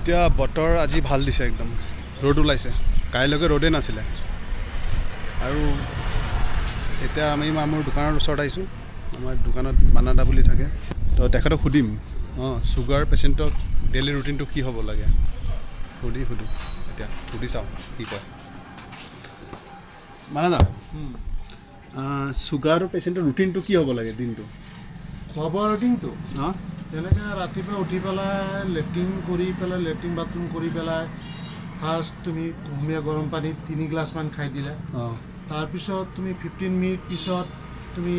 এতিয়া বতৰ আজি ভাল দিছে, একদম ৰ'দ ওলাইছে। কাইলৈকে ৰ'দেই নাছিলে। আৰু এতিয়া আমি মোৰ দোকানৰ ওচৰত আহিছোঁ। আমাৰ দোকানত মানাদা বুলি থাকে, তো তেখেতক সুধিম, অঁ, চুগাৰ পেচেণ্টক ডেইলি ৰুটিনটো কি হ'ব লাগে সুধোঁ। এতিয়া সুধি চাওঁ কি কয়। মানাদা, চুগাৰ পেচেণ্টৰ ৰুটিনটো কি হ'ব লাগে দিনটো? খোৱা বোৱা ৰুটিনটো? অঁ। তেনেকৈ ৰাতিপুৱা উঠি পেলাই লেট্ৰিন কৰি পেলাই, লেট্ৰিন বাথৰুম কৰি পেলাই ফাৰ্ষ্ট তুমি কুহুমীয়া গৰম পানী 3 গিলাচমান খাই দিলা। তাৰপিছত তুমি 15 মিনিট পিছত তুমি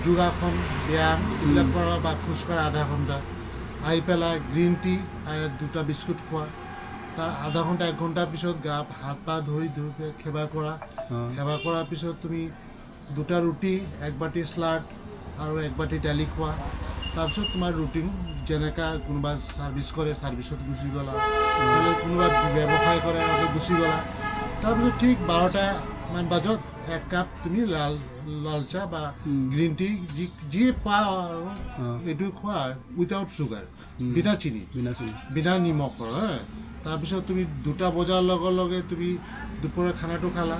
যোগাসন, ব্যায়াম এইবিলাক কৰা বা খোজকঢ়া আধা ঘণ্টা। আহি পেলাই গ্ৰীণ টি, 2টা বিস্কুট খোৱা। তাৰ আধা ঘণ্টা 1 ঘণ্টাৰ পিছত গা হাত পা ধুই ধুই সেৱা কৰা। সেৱা কৰাৰ পিছত তুমি 2টা ৰুটি, 1 বাতি চালাড আৰু 1 বাতি দালি খোৱা। তাৰপিছত তোমাৰ ৰুটিন যেনেকুৱা কোনোবা ছাৰ্ভিচ কৰে ছাৰ্ভিচত গুচি গ'লা, নহ'লে কোনোবা ব্যৱসায় কৰে তাতে গুচি গ'লা। তাৰপিছত ঠিক 12টামান বজাত 1 কাপ তুমি লাল লাল চাহ বা গ্ৰীণ টি যিয়ে পোৱা আৰু এইটো খোৱা, উইদাউট চুগাৰ, বিনা চিনি, বিনা চিনি, বিনা নিমখৰ। হা, তাৰপিছত তুমি 2টা বজাৰ লগে লগে তুমি দুপৰীয়া খানাটো খালা,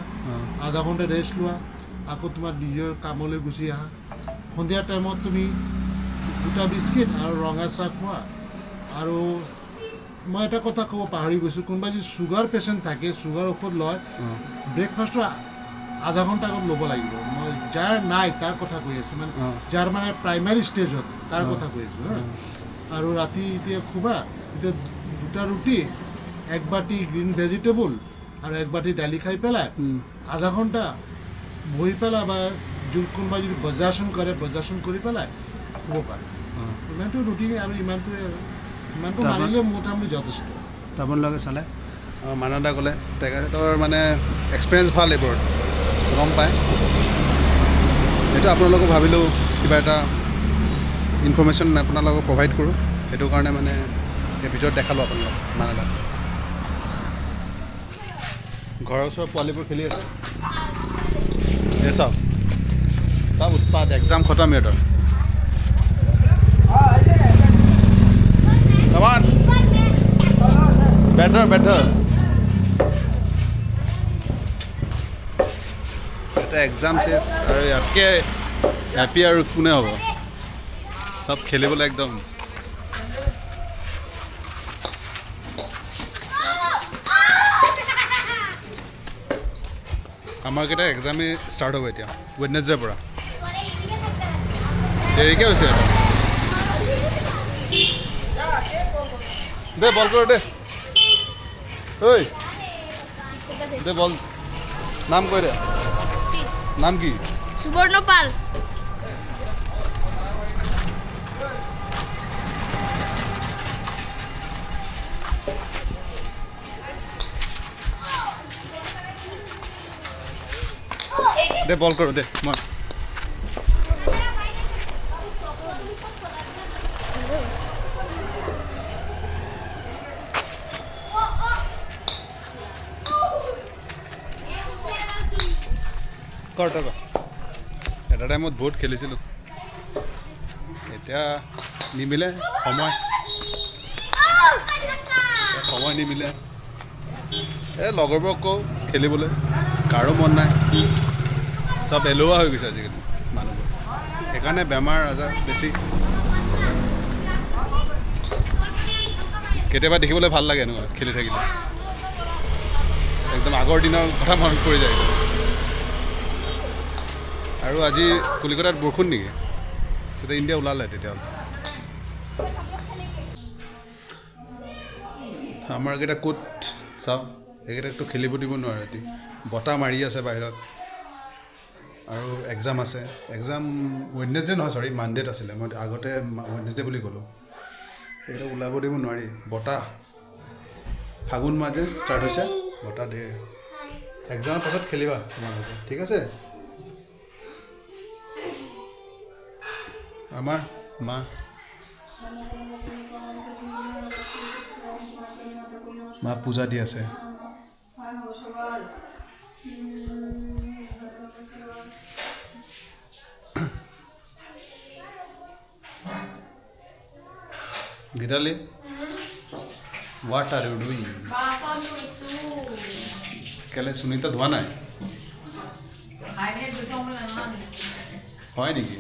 আধা ঘণ্টা ৰেষ্ট লোৱা, আকৌ তোমাৰ নিজৰ কামলৈ গুচি আহা। সন্ধিয়া টাইমত তুমি 2টা বিস্কিট আৰু ৰঙা চাহ খোৱা। আৰু মই এটা কথা ক'ব পাহৰি গৈছোঁ, কোনোবা যদি চুগাৰ পেচেণ্ট থাকে, চুগাৰ ঔষধ লয়, ব্ৰেকফাষ্টৰ আধা ঘণ্টা আগত ল'ব লাগিব। মই যাৰ নাই তাৰ কথা কৈ আছোঁ, মানে যাৰ মানে প্ৰাইমাৰী ষ্টেজত তাৰ কথা কৈ আছোঁ। হা, আৰু ৰাতি এতিয়া খোবা, এতিয়া 2টা ৰুটি, 1 বাতি গ্ৰীণ ভেজিটেবল আৰু 1 বাতি দালি খাই পেলাই আধা ঘণ্টা বহি পেলাই বা কোনোবা যদি বজ্ৰাসন কৰে, বজ্ৰাসন কৰি পেলাই শুব পাৰে। ইমানটো ৰুটি আৰু ইমানটোৱে আৰু ইমানটো মানিলে মোটামুটি যথেষ্ট। আপোনালোকে চালে মানদা ক'লে তেখেতৰ মানে এক্সপিৰিয়েঞ্চ ভাল, এইবোৰত গম পায়। সেইটো আপোনালোকক ভাবিলোঁ কিবা এটা ইনফৰ্মেশ্যন আপোনালোকক প্ৰভাইড কৰোঁ, সেইটো কাৰণে মানে এই ভিডিঅ'ত দেখালোঁ আপোনালোকক। মানদা ঘৰৰ ওচৰৰ পোৱালিবোৰ খেলি আছে। এই চাওক, চব উৎপাত, এক্সাম খতম সিহঁতৰ। Come on, better better. এটা এক্সাম চেছ আৰু ইয়াতকৈ হেপী আৰু কোনে হ'ব? চব খেলিবলৈ একদম। আমাৰকেইটা এক্সামেই ষ্টাৰ্ট হ'ব এতিয়া ৱেডনেছডেৰ পৰা, দেৰিকৈ হৈছে। দে বল কৰ দে, ঐ দে বল। নাম কৈ দে, নাম কি? সুবৰ্ণ পাল। দে বল কৰোঁ দে মই। কৰ তই কৰ। এটা টাইমত বহুত খেলিছিলোঁ, এতিয়া নিমিলে সময়, সময় নিমিলে। এই লগৰবোৰক কওঁ খেলিবলৈ, কাৰো মন নাই, চব এলেহুৱা হৈ গৈছে আজিকালি মানুহবোৰ, সেইকাৰণে বেমাৰ আজাৰ বেছি। কেতিয়াবা দেখিবলৈ ভাল লাগে এনেকুৱা খেলি থাকিলে, একদম আগৰ দিনৰ কথা মনত পৰি যায়। আৰু আজি কলিকতাত বৰষুণ নেকি? তেতিয়া ইণ্ডিয়া ওলালে তেতিয়াহ'লে। আমাৰকেইটা ক'ত চাওঁ, এইকেইটাকতো খেলিব দিব নোৱাৰে, ৰাতি বতাহ মাৰি আছে বাহিৰত। আৰু এক্সাম আছে, এক্সাম ৱেডনেছডে নহয়, চৰি মানডেত আছিলে, মই আগতে ৱেডনেছডে বুলি ক'লোঁ। সেইকেইটা ওলাব দিব নোৱাৰি, বতাহ ফাগুন মাহ যে ষ্টাৰ্ট হৈছে, বতাহ ধেৰ। এক্সামৰ পাছত খেলিবা তোমালোকে, ঠিক আছে? আমাৰ মা মা পূজা দি আছে। Gitali, What are you doing? কেলে সুনীতা ধোৱা নাই? হয় নেকি?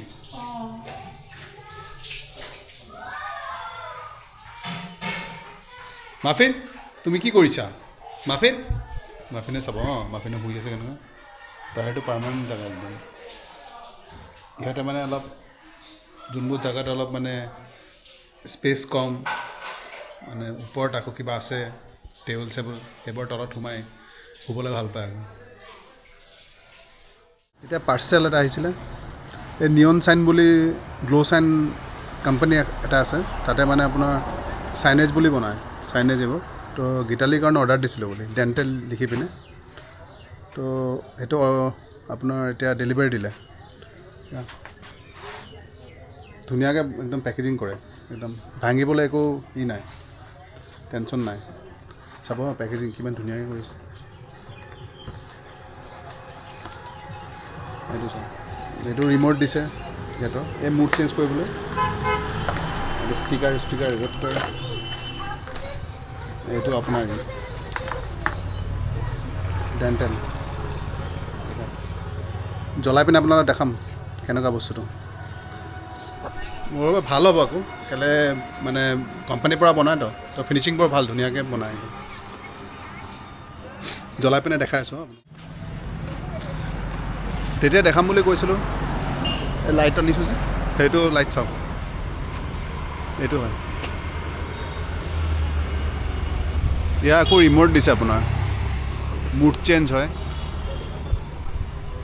মাফিন, তুমি কি কৰিছা? মাফিন, মাফিনে চাব। অঁ, মাফিনে শুই আছে কেনেকুৱা। তাৰ সেইটো পাৰ্মানেণ্ট জেগা একদম। ইহঁতে মানে অলপ যোনবোৰ জেগাত অলপ মানে স্পেচ কম, মানে ওপৰত আকৌ কিবা আছে টেবুল চেবুল, সেইবোৰ তলত সোমাই শুবলৈ ভাল পায়। আৰু এতিয়া পাৰ্চেল এটা আহিছিলে, এই নিয়ন চাইন বুলি গ্ল' চাইন কোম্পানী এটা আছে, তাতে মানে আপোনাৰ চাইনেজ বুলি বনায়, চাইনেজ এইবোৰ। তো গীতালিৰ কাৰণে অৰ্ডাৰ দিছিলোঁ বুলি ডেণ্টেল লিখি পিনে, তো সেইটো আপোনাৰ এতিয়া ডেলিভাৰী দিলে। ধুনীয়াকৈ একদম পেকেজিং কৰে, একদম ভাঙিবলৈ একো ই নাই, টেনশ্যন নাই। চাব পেকেজিং কিমান ধুনীয়াকৈ কৰিছে। এইটো চাওক, এইটো ৰিম'ট দিছে সিহঁতৰ, এই মুড চেঞ্জ কৰিবলৈ। এইটো ষ্টিকাৰ ষ্টিকাৰ ৰিম'ট, এইটো আপোনাৰ ডেণ্টেল। জ্বলাই পিনে আপোনালোক দেখাম কেনেকুৱা বস্তুটো। মোৰ বাবে ভাল হ'ব আকৌ, কেলৈ মানে কোম্পানীৰ পৰা বনায়তো, তো ফিনিচিং বৰ ভাল, ধুনীয়াকৈ বনায়। জ্বলাই পিনে দেখাই আছোঁ আপোনাক। তেতিয়া দেখাম বুলি কৈছিলোঁ, এই লাইট আনিছোঁ যে, সেইটো লাইট চাওক, এইটো হয়। ইয়াৰ আকৌ ৰিম'ট দিছে আপোনাৰ, মুড চেঞ্জ হয়,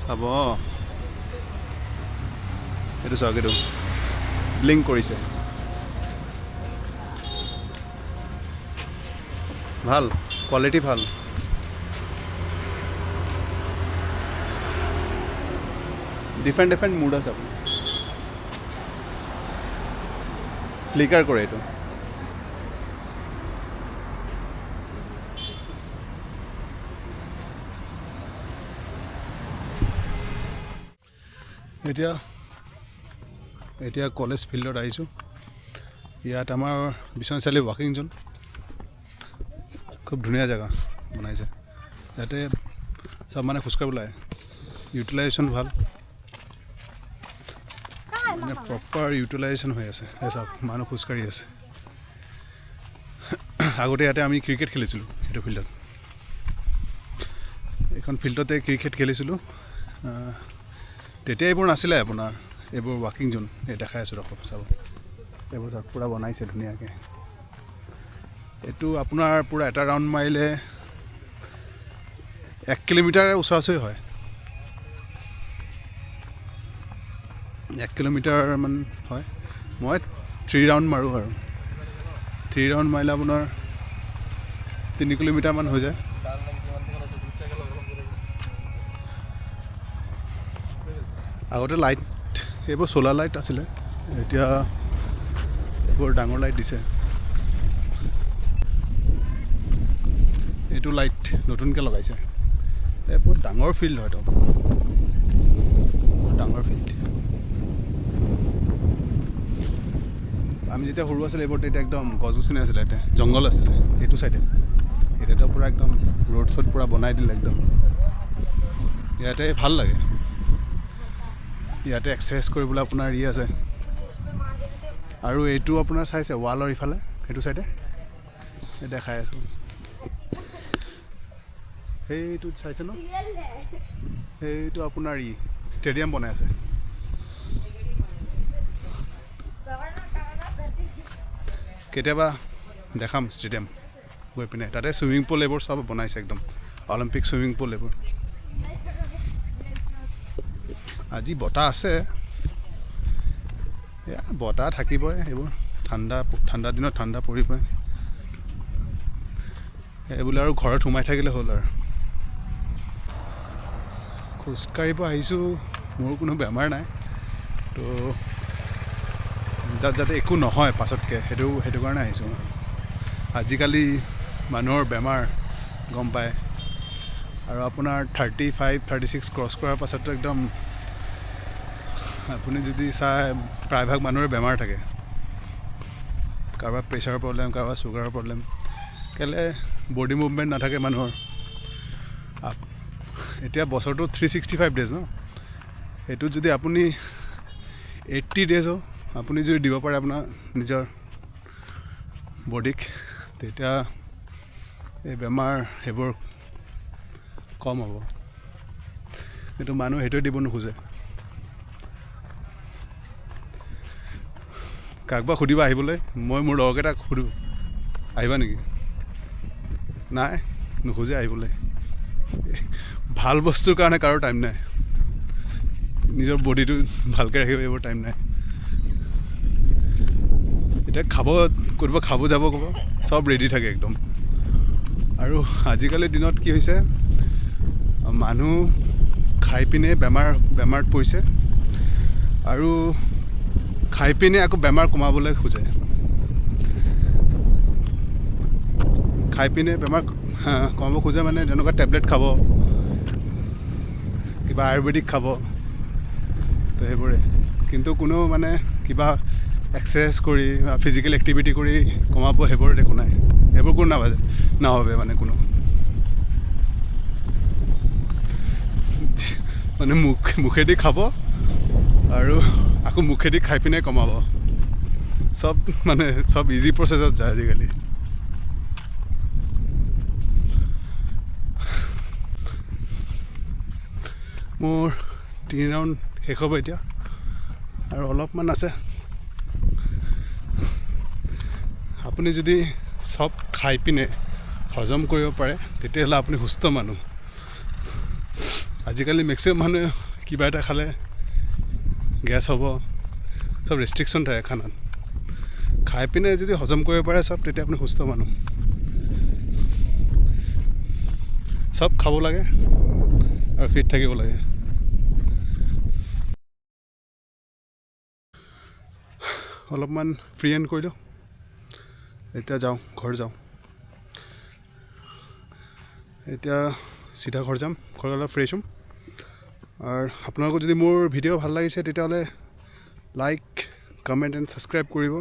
চাব। এইটো চাওক, এইটো ব্লিংক কৰিছে, ভাল কোৱালিটি, ভাল। ডিফাৰেণ্ট ডিফাৰেণ্ট মুড আছে আপোনাৰ, ফ্লিকাৰ কৰে এইটো। এতিয়া এতিয়া কলেজ ফিল্ডত আহিছোঁ। ইয়াত আমাৰ বিশ্বনাথ চাৰিআলি ৱাকিং জ'ন, খুব ধুনীয়া জেগা বনাইছে। ইয়াতে চব মানে খোজকাঢ়িবলৈ আহে, ইউটিলাইজেশ্যন ভাল, মানে প্ৰপাৰ ইউটিলাইজেশ্যন হৈ আছে। এই চাওক, মানুহ খোজকাঢ়ি আছে। আগতে ইয়াতে আমি ক্ৰিকেট খেলিছিলোঁ, এইটো ফিল্ডত, এইখন ফিল্ডতে ক্ৰিকেট খেলিছিলোঁ। তেতিয়া এইবোৰ নাছিলে আপোনাৰ, এইবোৰ ৱাকিং জ'ন। এই দেখাই আছোঁ ৰখক, চাব, এইবোৰ চাওক, পূৰা বনাইছে ধুনীয়াকৈ। এইটো আপোনাৰ পূৰা এটা ৰাউণ্ড মাৰিলে 1 কিলোমিটাৰ ওচৰা ওচৰি হয়, 1 কিলোমিটাৰমান হয়। মই 3 ৰাউণ্ড মাৰোঁ আৰু 3 ৰাউণ্ড মাৰিলে আপোনাৰ 3 কিলোমিটাৰমান হৈ যায়। আগতে লাইট এইবোৰ চ'লাৰ লাইট আছিলে, এতিয়া এইবোৰ ডাঙৰ লাইট দিছে। এইটো লাইট নতুনকৈ লগাইছে। এই বহুত ডাঙৰ ফিল্ড হয়তো, বহুত ডাঙৰ ফিল্ড। আমি যেতিয়া সৰু আছিলে এইবোৰ তেতিয়া একদম গছ গছনি আছিলে, ইয়াতে জংঘল আছিলে এইটো চাইডে। এতিয়াতো পূৰা একদম ৰোড চ'ড পূৰা বনাই দিলে একদম। ইয়াতে ভাল লাগে, ইয়াতে এক্সাৰচাইজ কৰিবলৈ আপোনাৰ ই আছে। আৰু এইটো আপোনাৰ চাইছে ৱালৰ ইফালে সেইটো চাইডে দেখাই আছোঁ, সেইটো চাইছে ন, সেইটো আপোনাৰ ই ষ্টেডিয়াম বনাই আছে। কেতিয়াবা দেখাম ষ্টেডিয়াম গৈ পিনে, তাতে চুইমিং পুল এইবোৰ চব বনাইছে একদম, অলিম্পিক চুইমিং পুল এইবোৰ। আজি বতাহ আছে, এয়া বতাহ থাকিবই, এইবোৰ ঠাণ্ডা, ঠাণ্ডা দিনত ঠাণ্ডা পৰিবই। এইবোলে আৰু ঘৰত সোমাই থাকিলে হ'ল আৰু। খোজকাঢ়িব আহিছোঁ, মোৰ কোনো বেমাৰ নাই, তো যাতে একো নহয় পাছতকৈ, সেইটো কাৰণে আহিছোঁ। আজিকালি মানুহৰ বেমাৰ গম পায়, আৰু আপোনাৰ 35, 36 ক্ৰছ কৰাৰ পাছততো একদম আপুনি যদি চায় প্ৰায়ভাগ মানুহৰে বেমাৰ থাকে, কাৰোবাৰ প্ৰেছাৰৰ প্ৰব্লেম, কাৰোবাৰ চুগাৰৰ প্ৰব্লেম। কেলৈ বডি মুভমেণ্ট নাথাকে মানুহৰ। এতিয়া বছৰটো 365 ডেজ ন, সেইটোত যদি আপুনি 80 ডেজো আপুনি যদি দিব পাৰে আপোনাৰ নিজৰ বডিক, তেতিয়া এই বেমাৰ সেইবোৰ কম হ'ব। কিন্তু মানুহ সেইটোৱে দিব নোখোজে। কাকবা সুধিবা আহিবলৈ, মই মোৰ লগৰকেইটাক সোধোঁ আহিবা নেকি, নাই নোখোজে আহিবলৈ। ভাল বস্তুৰ কাৰণে কাৰো টাইম নাই, নিজৰ বডিটো ভালকৈ ৰাখিব এইবোৰ টাইম নাই। এতিয়া খাব ক'ৰবাত খাব যাব ক'ব, চব ৰেডি থাকে একদম। আৰু আজিকালিৰ দিনত কি হৈছে, মানুহ খাই পিনে বেমাৰত পৰিছে, আৰু খাই পিনে আকৌ বেমাৰ কমাবলৈ খোজে। খাই পিনে বেমাৰ কমাব খোজে মানে তেনেকুৱা টেবলেট খাব, কিবা আয়ুৰ্বেদিক খাব, তো সেইবোৰে। কিন্তু কোনো মানে কিবা এক্সাৰচাইজ কৰি বা ফিজিকেল এক্টিভিটি কৰি কমাব সেইবোৰ একো নাই, সেইবোৰ কোনো নাভাবে মানে কোনো। মানে মুখেদি খাব আৰু আকৌ মুখেদি খাই পিনে কমাব, চব মানে চব ইজি প্ৰচেছত যায় আজিকালি। মোৰ 3 ৰাউণ্ড শেষ হ'ব এতিয়া, আৰু অলপমান আছে। আপুনি যদি চব খাই পিনে হজম কৰিব পাৰে তেতিয়াহ'লে আপুনি সুস্থ মানুহ। আজিকালি মেক্সিমাম মানুহে কিবা এটা খালে গেছ হ'ব, চব ৰেষ্ট্ৰিকশ্যন থাকে খানাত। খাই পিনে যদি হজম কৰিব পাৰে চব, তেতিয়া আপুনি সুস্থ মানুহ। চব খাব লাগে আৰু ফিট থাকিব লাগে। অলপমান ফ্ৰী এণ্ড কৰিলোঁ, এতিয়া যাওঁ ঘৰ যাওঁ। এতিয়া চিধা ঘৰ যাম, ঘৰ গ'লে ফ্ৰেছ হ'ম। আৰু আপোনালোকৰ যদি মোৰ ভিডিঅ' ভাল লাগিছে তেতিয়াহ'লে লাইক, কমেণ্ট এণ্ড ছাবস্ক্ৰাইব কৰিব।